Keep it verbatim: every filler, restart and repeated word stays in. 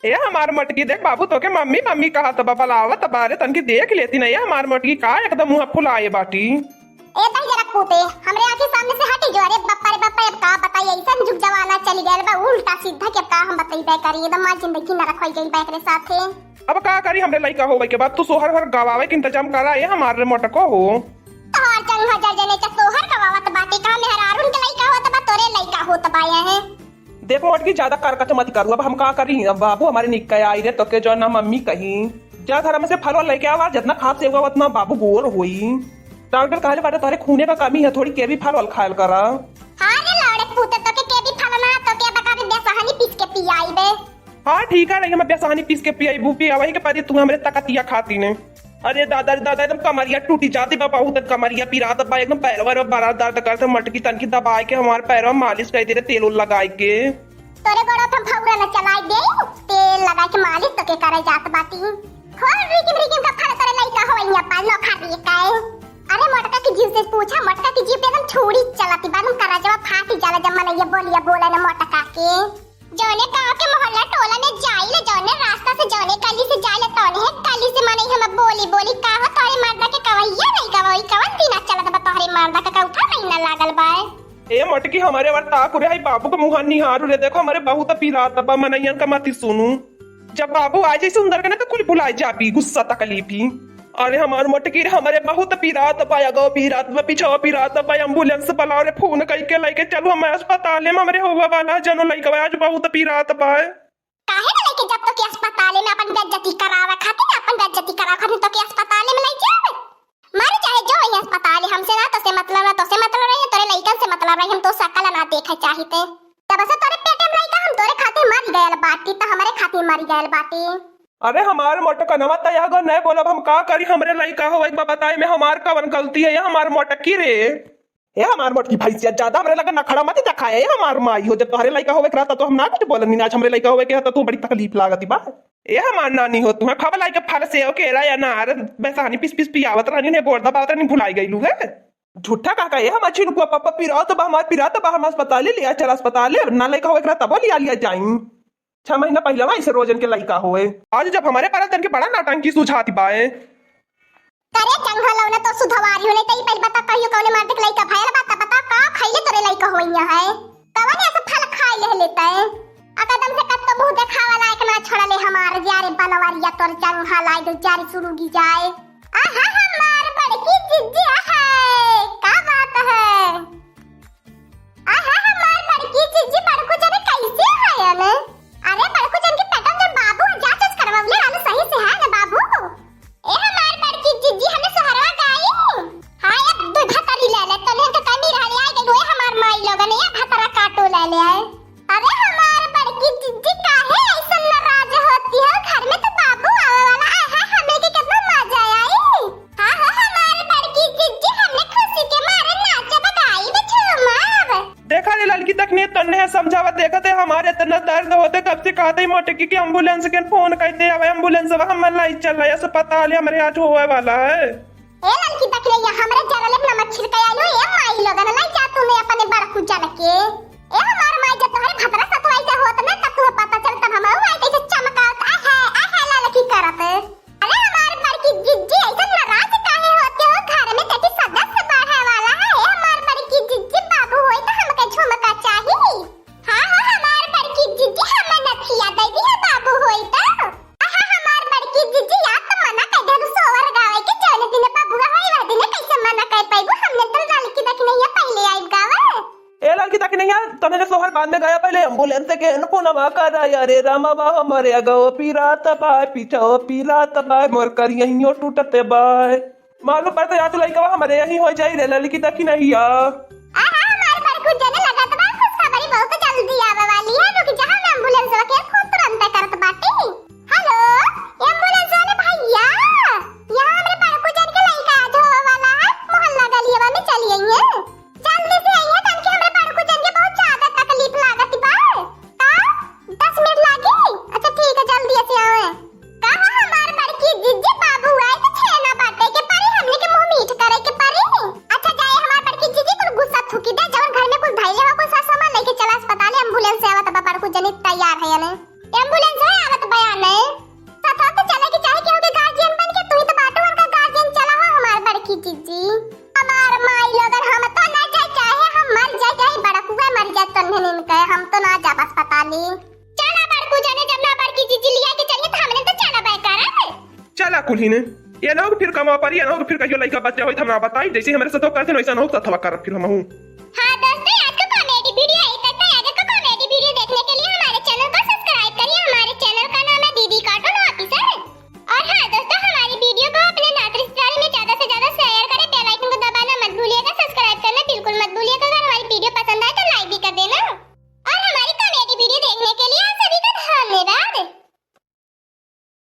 ए हमार मोटकी, देख बाबू तोके मम्मी मम्मी कहत बा, बलावत बा रे, तनकी देख लेती ना। ए हमार मोटकी, का एकदम मुँह फुलाए बाटी? ए दहिजरा पूते, हमरे आँखी सामने से हटी जो। अरे बप्पा रे बप्पा, अब का बताई, अइसन जुग जमाना चली गयल बा, उल्टा सीधा के अब का हम बतइबे करी, एकदम हमार जिंदगी नरक होइ गइल बा एकरे साथे। अब का करी, हमरे लइका होवे के बाद तू सोहर होहर गवावे के इंतजाम करा, ए हमार रे मोटको हो। तोहार जंघा जर जने के सोहर गवावत बाटी, का मेहरारून के लइका होत बा, तोरे लइका होत बा यहे। देखो मोटकी, ज्यादा करकट मत करू, अब हम का करी, अब बाबू हमरे निक के आई रे, तोके जो ना मम्मी कही। जा घर में से फल वल लेके आवा, जितना खाब सेव उतना बाबू गोर होई। डॉक्टर कहले बाटे तोहरे खूने का कमी है, थोड़ी केवी फल वल खायल करा। हाँ रे लौड़े पूते, तोके केवी फल ना, तोके अब कभी बेसहनी पीस के पियाई बे। हाँ ठीक है, रही हम बेसहनी पीस के पियाई बू, पियावही के परी तू हमरे तकतिया खाती ने। अरे दादा रे दादा, एकदम कमरिया टूटी जाती बा, बहुत कमरिया पिरात बा, एकदम पैरवा रे बड़ा दर्द करत, मोटकी तनकी दबाए के हमार पैरवा मालिश कर दे रे, तेल उल लगाए के। तोरे गोड़ो हम फौरन चलाई दे, तेल लगाए के मालिश तोके करे जात बाटी। खोल रिकिम रिकिम का फल तोरे लइका हो, यहाँ पाल लो खा दिए काए। अरे मोटका की जीव से पूछा, मोटका की जीव पे एकदम छुरी चलाती बा, एकदम करजवा फाटी जाला जब मनैया बोलिया बोले न मोटका के। जौने गाँव के मोहल्ला टोला में जाइले, जौने रास्ता से, जौने गली से जाइले, तौने है गली से मनई हम बोली बोली, "का हो तोहरे मर्दा के कवैया नहीं गवई, कवन दिना चलत बा तोहरे मर्दा के, कौथा महीना लागल बा?" ए मोटकी, हमरे वर ताकु रे, हई बाबू के मुँह निहारू रे, देखो हमरे बहुत पिरात बा, मनैयन का मती सुनू। जब बाबू आ जाई सुंदर के ना तो कुल भुलाई जाबी, गुस्सा तकलीफ ही। अरे हमार मोटकी रे, हमरे बहुत पिरात बा, अगो पिरात बा, पिछवा पिरात बा, एम्बुलेंस बुलाओ रे, फोन कई के लेके चलो हम अस्पताल में, हमरे होवा वाला जनो लइका आज बहुत पिरात बा। काहे न लेके जब तोके अस्पताल में अपन बेइज्जती करावे खातिर, अपन बेइज्जती करावे खातिर तोके अस्पताल में ले जावे। मर चाहे जो वही अस्पताल, हमसे ना तोसे मतलब, ना तोसे मतलब रही, तोरे लइकन से मतलब रही, हम तो सकल ना देखे चाहिते। जब से तोरे पेटे में लइका हम तोरे खातिर मर गयल बाटी, त हमरे खातिर मर गयल बाटी। अरे हमार मोटकनवा त यह गो नहीं बोलब, हम का करी, हमरे लइका हो एक बार बताए में हमार कवन गलती है, ये हमार मोटकी रे। ए हमार मोटकी भैंसिया, ज्यादा हमरे लगे नखड़ा मत दिखाए। ए हमार माई हो, जब तोहरे लइका होवे के रहता तो हम ना कुछ बोलनी, आज हमरे लइका होवे के रहता तो बड़ी तकलीफ लागत बा। ए हमार नानी हो, तुम्हें खबलाई के फल, सेव, केला, अनार, बैसानी पीस पीस पियावत रहनी, ने गोड़ दबावत रहनी, भुलाई गईलू है। झूठा का कहे हमार छिनुकुआ, पापा पिरात बा हमार, पिरात बा, हम अस्पताले लिया चल, अस्पताले, अब ना लइका होवे के रहता तबो लिया लिया जाई। छह महीना पहले वहाँ इसे रोजन के लइका होए, आज जब हमारे परल तन के बड़ा नौटंकी सुझाती बाए। करे चंघा लौना तो सुधवारी हो, नहीं तो ई पहले बता कहियो कौने मर्द के लइका भयल बा, तब बता का खइले तोरे लइका होइया है, कवन ऐसा फल खाए ले लेता है? आ कदम से कत्तो मुंह देखावा लायक ना छोड़ले हमार, जा रे बनवारिया तोर चंघा लाई दे, जा रे सुरुगी जाए। आहा हमार बड़की जिज्जी, आहा, का बात है? आहा, हमार बड़की जिज्जी, बड़कू जने कैसे हयन? अरे, बड़कू जन के पेटम जन बाबू है, जांच वांच करवले रहन सही से है ना बाबू? ए, हमार बड़की जिज्जी, हमें सोहरवा गाई। हाँ, अब दूध तरी ले ले, तने तो कमी रहले, आ गई, ओए हमार माई लोगन, ये भतरा काटो ले ले आए। अरे, हमार बड़की जिज्जी, काहे ऐसन नाराज होती हो? घर में तो बाबू आवे वाला है, हमें के कितना मजा आई। हाँ, हाँ, हमार बड़की जिज्जी, हमने खुशी के मारे नाचब, गाइब, झूमब। देखा रे ललकी, तकने तन्ने है समझावत, देखत है हमारे इतना दर्द होते, तब से कहते ही मोटकी के एम्बुलेंस के फोन करते, अब एम्बुलेंस अब हम लाई चल रहा है अस्पताल, हमरे आज होवे वाला है। ए ललकी, तकने ये हमरे जरले में नमक छिड़के आइलो, ए माई लोगन, लाई जा तूने अपने बड़कू जन के। ए हमार माई, जब तोहरे भतरा सतवाई के होत ना, तब तुहे पता चल, तब हम आई कैसे चमकावत, आहे, आहे ललकी करत। अरे हमार बड़की जिज्जी, ऐसन नाराज काहे होते हो? घर में तेती सदस्य बढ़े वाला है। ए हमार बड़की जिज्जी, बाबू होई तो हमके झुमका चाही। हाँ, हाँ, हमार बड़की जिज्जी, हमें नथिया दे दी है, बाबू होई तो। आहा, हमार बड़की जिज्जी, याद तो मना कर दे, सोहर गावे के जौन दिन बबुआ होई, वह दिन कैसे मना कर पाइबू? हमने तो ललकी देखने ही पहले आइब गावे। ए ललकी, ताकि नहीं यार, तने जो सोहर बाद में गाया, पहले एम्बुलेंस के न फोनवा करा, अरे रामा बा, हमरे अगो पिरात बा, पीछो पिरात बा, मोर करियहियो टूटते बा। मालूम पड़ता यार, तू लइकवा हमरे यहीं हो जाई रे ललकी, ताकि नहीं यार। आहा, हमार बड़कू जने लगत बा, खुशखबरी बहुत जल्दी आवे वाली है, रुक जा, हम एम्बुलेंस के फोन तुरंत करत बाटी। हेलो, एम्बुलेंस वाले भैया, यहाँ हमरे बड़कू जन के लइका आज होवे वाला है, मोहल्ला गलियवा में चली आई है। जल्दी से आई है, तनके हमरे बड़कू जन के बहुत ज्यादा तकलीफ लागत बा। का? दस मिनट लागी? अच्छा ठीक है, जल्दी से आवे। कहा हमार बड़की जिज्जी, बाबू आए तो छेना बाटे के परी, हमने के मुंह मीठ करे के परी। अच्छा जाए हमार बड़की जिज्जी, कुल गुस्सा कुल्ही ने। ये ना फिर कमा परी, ये ना फिर कहियो लइका बच्चा होई त हमरा बताई, जैसे हमरे साथ करते न वैसा ना हो, साथवा करब फिर हमहू।